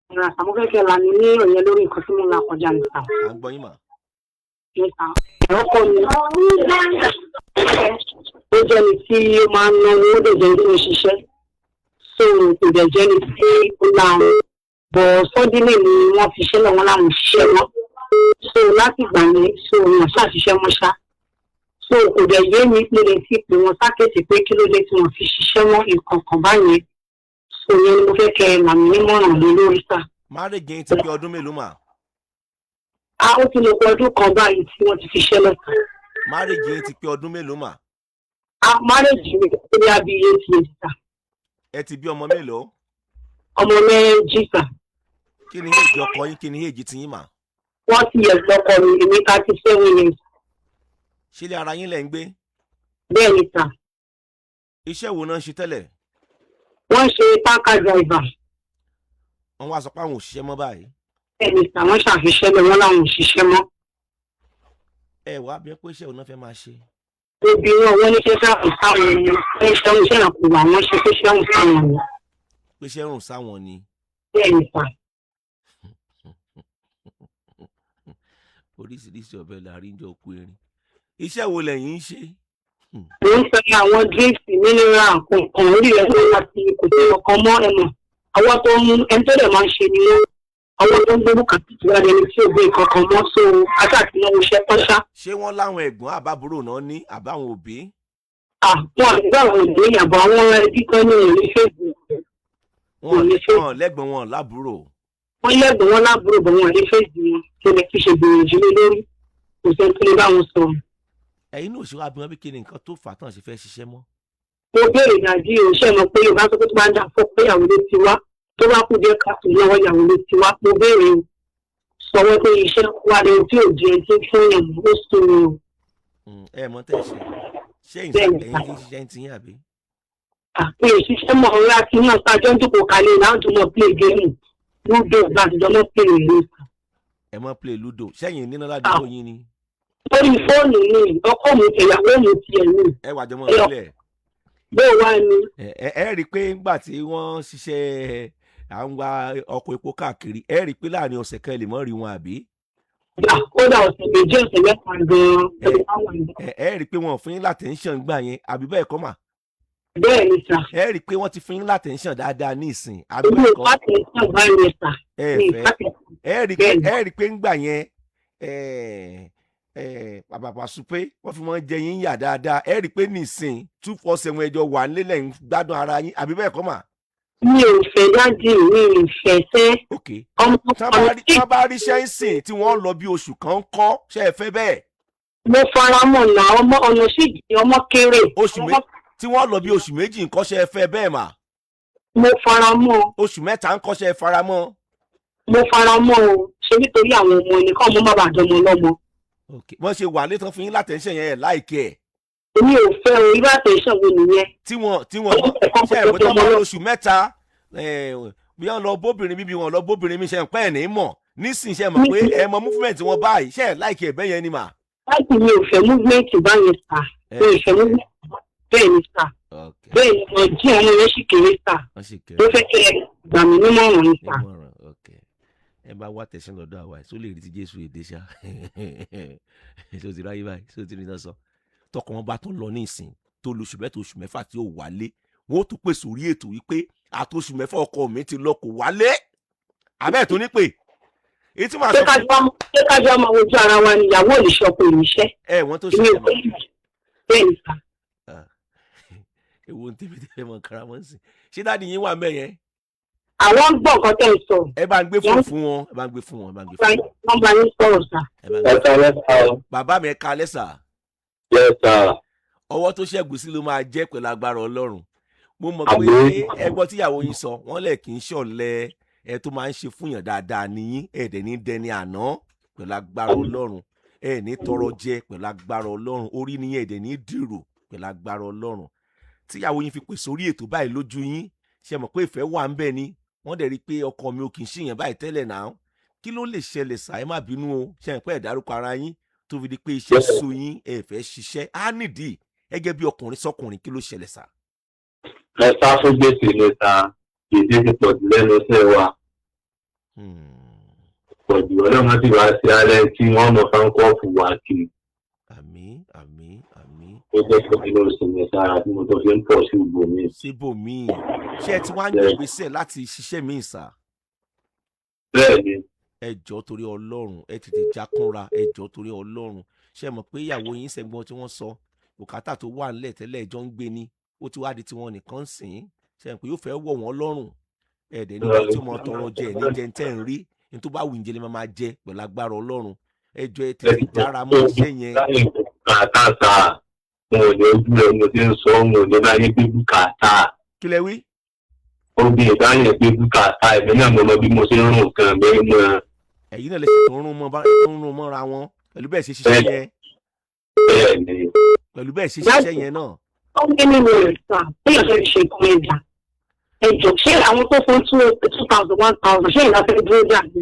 Ìrìn àṣà, mo fẹ́ kẹ́ là mí ní òye lórí nǹkan tí mo ń là kọjá ní sà. À ń gbọ́ yín mà. Ní sà, ọkọ mi ó jẹ́ ni tí ó máa ń náwó, ó dẹ̀ jẹ́ ní tó ń ṣiṣẹ́. So kò dẹ̀ jẹ́ ni tí ó láàrún. Bọ̀ sọ́dílé ni wọ́n fi ṣẹlẹ̀, wọn láwọn òṣìṣẹ́ wọn. So láti ìgbà yẹn, so wọn ṣàṣiṣẹ́ wọn ṣá. So kò dẹ̀ yé mi, mo lè ti pè wọ́n sákèsì pé kí ló dé tí wọ́n fi ṣiṣẹ́ wọn, nǹkan kan báyẹn. So yẹn ni mo fẹ́ kẹ́ ẹ là mí nímọ̀ràn lé lórí, sà. Marriage yín ti pé ọdún mélòó mà? A ó ti lò pé ọdún kan báyìí tí wọ́n ti fi ṣẹlẹ̀ sà. Marriage yín ti pé ọdún mélòó mà? A marriage mi ó ní àbí 8 years, sà. Ẹ ti bí ọmọ mélòó? Ọmọ méjì, sà. Kí ni age ọkọ yín, kí ni age tiyín mà? 40 years lọ́kọ mi, èmi 37 years. Ṣé ilé ara yín lẹ̀ ń gbé? Bẹ́ẹ̀ ni, sà. Iṣẹ́ wo náà ń ṣe tẹ́lẹ̀? Wọ́n ń ṣe tanker driver. Wọ́n wá sọ pé àwọn ò ṣiṣẹ́ mọ́ báyìí? Bẹ́ẹ̀ ni, sà, wọ́n ṣàfiṣẹ́ lọ, wọ́n láwọn ò ṣiṣẹ́ mọ́. Ẹ wá bí pé iṣẹ́ wo náà fẹ́ máa ṣe? Obìnrin wọ́n ní ṣe sáwọn sáwọn ni wọ́n ṣe ń ṣe kò wà, wọ́n ṣe pé ṣẹ́hùn sáwọn ni. Pé iṣẹ́ rùn sáwọn ni? Bẹ́ẹ̀ ni, sà. Oríṣiríṣi ọ̀bẹ la rí jọ kú erin. Iṣẹ́ wo lẹ̀yin ń ṣe? Mo ń fẹ́ àwọn drinks, mineral kọ̀ọ̀kan orí rẹ̀ tó láti kò sí ọkàn mọ́ ẹ̀mọ̀. Àwọn tó ń ẹni tó dẹ̀ máa ń ṣe ni wọ́n. Àwọn tó ń gbé bùkátà tí wọ́n ẹni tí ò gbé nǹkan kan mọ́, so aṣáàtì náà iṣẹ́ tán ṣá. Ṣé wọ́n láwọn ẹ̀gbọ́n àbábúrò náà ní àbáwọn òbí? Àwọn àgbà àwọn òbí yàbọ̀, àwọn ẹbí kan ní ìlú Facebook. Wọn Wọn ní fẹ́- wọn lẹ́gbọ̀n, wọn lábúrò? Wọ́n lẹ́gbọ̀n, wọn lábúrò, bọ̀ wọn ní fèsì wọn tó lè fi ṣe gbìyànjú lé lórí. Kò sẹ́ni tó lè bá wọn sọ̀rọ̀. Ẹ̀yin náà ṣe wá bí wọ́n bí kí ni nǹkan tó fà á tán ṣe fẹ́ ṣiṣẹ́ mọ́? Mo béèrè dàbí òṣè mọ̀ pé Yorùbá sọ pé tó bá ń dà fọ́ pé ìyàwó ló ti wá, tó bá kú díẹ̀ káàtó lọ́wọ́, ìyàwó ló ti wá. Mo béèrè o, sọ wọ́n pé iṣẹ́ wà lẹ́yìn tí ò di ẹni tí ń fún yàn mọ́, ó sùn mí o. Ẹ mọ̀ tẹ́ ẹ ṣe ṣé ẹ̀yin Bẹ́ẹ̀ni. ẹ̀yin ti ń ṣiṣẹ́ ń tiyín àbí? Àpò ìṣiṣẹ́ mọ̀, ọ̀rẹ́ àti náà sájọ́ ń dúpọ̀ kalẹ̀ láti mọ̀ play game ludo láti jọ mọ́ play rẹ̀. Ẹ mọ̀ play ludo sẹ́yìn níná ládùúgbò yín ni? Lórí fóònù mi, ọkọ mi, ìyàwó mi tiẹ̀ ní. Ẹ wà jọmọ́ Ẹyọ. sílẹ̀. Bẹ́ẹ̀ wá ni. Ẹ rí i pé ńgbà tí wọ́n ṣiṣẹ́ à ń wa ọkọ̀ epo káàkiri, ẹ rí i pé láàrin ọ̀sẹ̀ kan ẹ lè mọ́ rí wọn, àbí? Gbà kódà ọ̀sẹ̀ 2, ọ̀sẹ̀ 3 gan-an ẹ̀ wá wà ní. Ẹ rí i pé wọn ò fún yín látẹ̀ńṣàn gbà yẹn, àbí bẹ́ẹ̀ kọ́ mà? Bẹ́ẹ̀ ni, sà. Ẹ rí i pé wọ́n ti fún yín látẹ̀ńṣàn dáadáa ní ìsìn, àbí Èmi ò bẹ́ẹ̀ kọ́? bá tẹ̀ sí ọ̀gbá yẹn, sà. Ẹ Mi ò fẹ́ bá tẹ̀. Ẹ rí i pé Bẹ́ẹ̀ni. ẹ rí i pé ńgbà yẹn, ẹ ẹ bàbá Súpé wọ́n fi wọ́n jẹ yín yà dáadáa. Ẹ rí i pé nísìn 247 ẹjọ́ wà nílẹ̀ ń gbádùn ara yín, àbí bẹ́ẹ̀ kọ́ mà? Mi ò fẹ́, daddy, mi ò fẹ́ fẹ́. Ok. Ọmọ tán bá rí tán bá ríṣẹ́ ń sìn tí wọ́n lọ bí oṣù kan kọ́, ṣe é fẹ́ bẹ́ẹ̀? Mo fara mọ́ náà, ọmọ ọ̀nà sì jìn, ọmọ kéré. Oṣù méjì tí wọ́n lọ bí oṣù 2 nǹkan, ṣe é fẹ́ bẹ́ẹ̀ mà? Mo fara mọ́. Oṣù 3 ń kọ́, ṣe é fara mọ́? Mo fara mọ́ o, ṣe nítorí àwọn ọmọ ni, kọ́ ọmọ má bàa dọmọ lọ́mọ. Ok, wọ́n ṣe wà létán fún yín látẹ̀ńṣẹ̀ yẹn, ẹ̀ láìkẹ́ ẹ̀? Èmi ò fẹ́ o, irú àtẹ̀sán wo nìyẹn? Tí wọ́n ṣe é pé tán bá lóṣù 3, bí wọ́n lọ bóbìnrin bíbí wọn lọ bóbìnrin mi, ṣe ń pẹ́ ẹ̀ ní mọ̀ nísìnyí, ṣe mọ̀ pé ẹ mọ movement wọn báyìí, ṣe ẹ̀ láìkẹ́ ẹ̀ bẹ́ẹ̀ yẹn ni mà? Láti mi ò fẹ́ movement báyẹn, sà. Mi ò fẹ́ movement bẹ́ẹ̀ ni, sà. Bẹ́ẹ̀ ni, mo jí àwọn yẹn sì kéré, sà. Wọ́n sì kéré. Ló fẹ́ kẹ́ ẹ gbà mí nímọ̀ràn ni, sà. Nímọ̀ràn, ok. Ẹ bá wá tẹ̀sán lọ́dọ̀ àwa ẹ̀ só lè rí ti Jésù èdè ṣá, ṣó ti ráyé báyìí, ṣó ti rí náà sọ tọkọ wọn bá tún lọ ní ìsìn tó lóṣù 3, oṣù 6 tí ó wálé, wọn ó tún pè sórí ètò wípé àtòṣù 6 ọkọ mi ti lọ, kò wálé, abẹ́ ẹ̀ tó ní pè èyí tí màá Ṣé sọ kájọ ṣé kájọ máa wojú ara wa ni? Ìyàwó ò ní ṣọkọ ìníṣẹ́. Ẹ wọ́n tó Èmi ò ṣẹlẹ̀ fẹ́ bẹ́ẹ̀ ni, sà. Ewu ń tẹ́bi tẹ́fẹ́ mọ̀ kára mọ́ sí. Ṣé daddy yín wà mẹ́ yẹn? Àwọn ń gbọ́ nǹkan tẹ́ ń sọ. Ẹ bá ń gbé fóònù fún wọn, ẹ bá ń gbé fún wọn, ẹ bá ń gbé fún wọn. Wọ́n bá yín sọ̀rọ̀, sà. Ẹ bá ń gbé. Ẹ káalẹ́, sà o. Bàbá mi, ẹ kalẹ́, sà. Yes, sir. Ọwọ́ tó ṣẹ́gun sí ló máa jẹ́ pẹ̀lú agbára Ọlọ́run. Mo mọ̀ pé Àmín. ẹ gbọ́ tíyàwó yín sọ, wọ́n lẹ̀ kì í ṣọ̀lẹ, ẹ tó máa ń ṣe fúnyàn dáadáa níyín, ẹ dẹ̀ ní dẹni àná pẹ̀lú agbára Ọlọ́run, ẹ ní tọrọ jẹ pẹ̀lú agbára Ọlọ́run, orí níyẹn, ẹ dẹ̀ ní dìrò pẹ̀lú agbára Ọlọ́run. Tíyàwó yín fi pè sórí ètò báyìí lójú yín, ṣe mọ̀ pé ìfẹ́ wà ń bẹ̀ ni? Wọ́n dẹ̀ rí i pé ọkọ mi ò kì í ṣèyàn báyìí tẹ́lẹ̀ náà. Kí ló lè ṣẹlẹ̀, sà? Ẹ má bínú o, ṣe ń pẹ́ ẹ̀ dárúkọ ara yín tó fi di pé iṣẹ́ sú yín, ẹ fẹ́ ṣiṣẹ́ á nídìí gẹ́gẹ́ bí ọkùnrin sọkùnrin? Kí ló ṣẹlẹ̀, sà? Ẹ sá fún gbèsè ni, sà. Gbèsè ti pọ̀ jù lẹ́nu iṣẹ́ wa. Pọ̀jù ọlọ́run sì wá sí alẹ́ tí wọ́n mọ fáńkọ́ọ̀fù wá kiri. Àmín, àmín, àmín. Ó jẹ́ kí mi ló sinmi sára tí mo tó fi ń pọ̀ sí ibòmíì. Síbòmíì, ṣé ẹ ti wá ń gbé ìgbésẹ̀ láti ṣiṣẹ́ míì sà? Bẹ́ẹ̀ ni. Ẹ jọ̀ọ́ torí Ọlọ́run, ẹ tètè jákúnra. Ẹ jọ̀ọ́ torí Ọlọ́run, ṣé ẹ mọ̀ pé ìyàwó yín ṣẹ̀gbọ́n tí wọ́n sọ, bùkátà tó wà ńlẹ̀ tẹ́lẹ̀ ẹjọ́ ń gbé ni, ó ti wá di tiwọn nìkan sìn ín. Ṣé ẹ mọ̀ pé yóò fẹ́ wọ̀ wọ́n lọ́rùn? Ẹ̀ẹ́dẹ̀ níbi tí mo tọrọ jẹ ní jẹ tẹ́ ń rí ní tó bá wù ń jẹ lè máa jẹ pẹ̀lú agbára Ọlọ́run. Ẹ jọ̀ọ́, ẹ tètè jára mọ́ iṣẹ́ yẹn. Láyé bùkátà sà, mo ò ní ojú rẹ mo ti ń sọ, mo ò ní báyé gbé bùkátà. Kí lẹ wí? Obì ìbáyẹn gbé bùkátà, èmi náà mo mọ bí mo ṣe ń rún nǹkan mi mọ́. Ẹ̀yin náà lè ṣe tó ń rún mọ́ tó ń rún mọ́ra wọn pẹ̀lú bẹ́ẹ̀ ṣe ṣiṣẹ́ yẹn. Bẹ́ẹ̀ ni. Pẹ̀lú bẹ́ẹ̀ ṣe ṣiṣẹ́ yẹn náà. Ó ní nínú rẹ̀ sà, bóyá ṣe ṣe nǹkan ẹ̀dá. Ẹ jọ̀ọ́, ṣé àwọn tó fún 2,000, 1,000, ṣé ìlà fẹ́ dúró dà ní?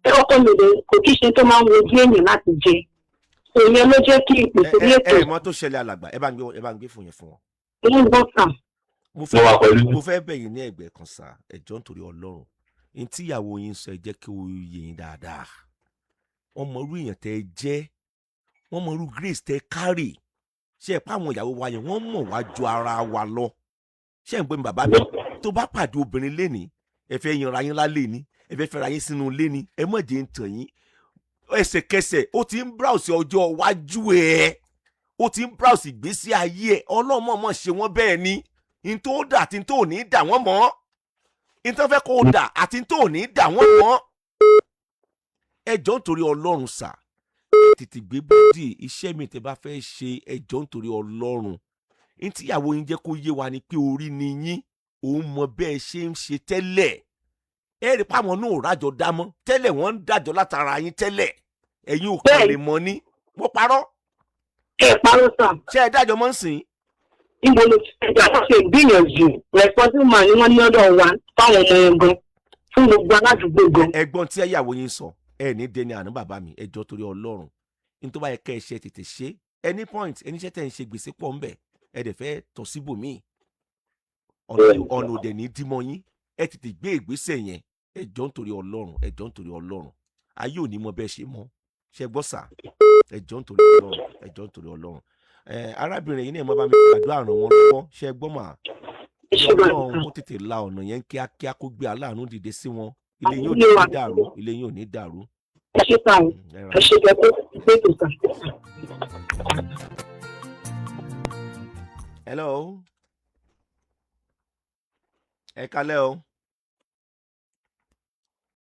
Ẹ ọkọ mi lè kò kí ṣe tó máa ń wojú èèyàn láti jẹ. Ìyẹn ló jẹ́ kí ipò ẹ tó ní ẹ ètò ẹ mọ̀ tó ṣẹlẹ̀, alàgbà, ẹ bá ń gbé fún yẹn fún wọn. ìlú gbọ́ sà. Mo Mo wà pẹ̀lú. Mo fẹ́ bẹ̀ yín ní ẹ̀gbẹ́ kan sà. Ẹ jọ̀ọ́ nítorí Ọlọ́run, ní tí ìyàwó yín sọ, ẹ jẹ́ kí ó yé yín dáadáa. Wọ́n mọ irú èèyàn tẹ́ ẹ jẹ́, wọ́n mọ irú grace tẹ́ ẹ kárì. Ṣé ẹ pa àwọn ìyàwó wa yẹn, wọ́n mọ̀ wá ju ara wa lọ. Ṣé ẹ ń gbé mi, bàbá mi? Tó bá pàdé obìnrin lénìí, ẹ fẹ́ yanra yín lálẹ́ ni, ẹ fẹ́ fẹ́ra yín sínú ilé ni, ẹ mọ̀ jẹ́ ń tàn yín, ẹsẹ̀kẹsẹ̀ ó ti ń browse ọjọ́ iwájú ẹ̀, ó ti ń browse ìgbésí ayé ẹ̀. Ọlọ́mọ̀ọ́mọ̀ ṣe wọ́n bẹ́ẹ̀ ni. N tó dà àti n tó ní dà wọ́n mọ́, n tó fẹ́ kó dà àti n tó ní dà wọ́n mọ́. Ẹ jọ̀ọ́ nítorí Ọlọ́run sà, tètè gbé body iṣẹ́ mi tẹ́ bá fẹ́ ṣe. Ẹ jọ̀ọ́ nítorí Ọlọ́run, n tíyàwó yín jẹ́ kó yé wa ni pé orí ni yín, òun mọ bẹ́ẹ̀ ṣe ń ṣe tẹ́lẹ̀. Ẹ rí pàwọn náà ò rájọ dámọ́ tẹ́lẹ̀, wọ́n ń dájọ́ látara yín tẹ́lẹ̀, ẹ̀yin ò kàn lè mọ ní mo parọ́? Ẹ parọ́ sà. Ṣé ẹ dájọ́ mọ́ ń sìn? Níbo ló ti ẹja wọ́n ṣe gbìyànjú? Responsible man ni wọ́n ní ọ̀dọ̀ wa, fáwọn ọmọ wọn gan, fún gbogbo aládùúgbò gan. Ẹ̀gbọ́n tí ẹyàwó yín sọ, ẹ ní dẹni àná. Bàbá mi, ẹ jọ̀ọ́ torí Ọlọ́run, ní tó bá yẹ kẹ́ ẹ ṣe, tètè ṣe. Any point ẹni iṣẹ́ tẹ̀ ń ṣe, gbèsè pọ̀ ńbẹ̀, ẹ dẹ̀ fẹ́ tọ̀ síbòmíì, ọ̀nà òdẹ̀ ní dímọ̀ yín. Ẹ tètè gbé ìgbésẹ̀ yẹn. Ẹ jọ̀ọ́ nítorí Ọlọ́run, ẹ jọ̀ọ́ nítorí Ọlọ́run, ayé ò ní mọ bẹ́ẹ̀ ṣe mọ́. Ṣe gbọ́ sà? Ẹ jọ̀ọ́ nítorí Ọlọ́run, ẹ jọ̀ọ́ nítorí Ọlọ́run. Ẹ arábìnrin yìí náà, mo bá mi gbàdúrà ràn wọ́n lọ́wọ́. Ṣe gbọ́ mà? Kí Ọlọ́run kó tètè la ọ̀nà yẹn kíákíá, kó gbé aláàánú dìde sí wọn. Ilé yín ò ní dàrú, ilé yín ò ní dàrú. Ẹ ṣe sà, ẹ ṣe jẹ kó gbé tó sà. Hello, ẹ kálẹ́ o.